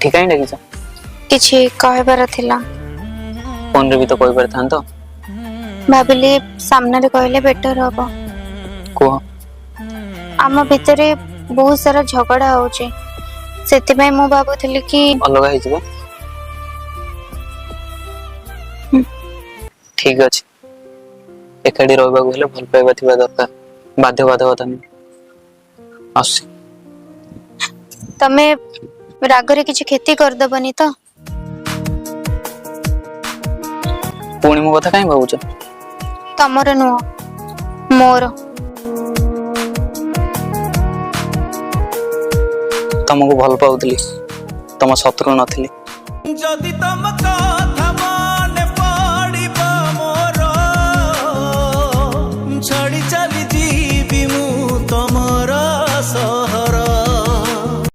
ଏଠି କାହିଁ ଡାକିଛ? କିଛି କହିବାର ଥିଲା। ଫୋନରେ ବି ତ କହିପାରିଥାନ୍ତ। ଭାବିଲି ସାମ୍ନାରେ କହିଲେ ବେଟର ହବ। କୁହ। ଆମ ଭିତରେ ବହୁତ ସାରା ଝଗଡ଼ା ହଉଛି, ସେଥିପାଇଁ ମୁଁ ଭାବୁଥିଲି କି ଅଲଗା ହେଇଯିବ। ଠିକ ଅଛି, ଏକାଠି ରହିବାକୁ ହେଲେ ଭଲ ପାଇବା ଥିବା ଦରକାର, ବାଧ୍ୟ ବାଧକତା ନୁହେଁ। ଆସୁଛି। ତମେ ରାଗରେ କିଛି କ୍ଷତି କରିଦବନି ତ? ପୁଣି ମୋ କଥା କାହିଁ ଭାବୁଛ? ତମର ନୁହଁ, ମୋର। ତମକୁ ଭଲ ପାଉଥିଲି, ତମ ଶତ୍ରୁ ନଥିଲି। ଯଦି ତମ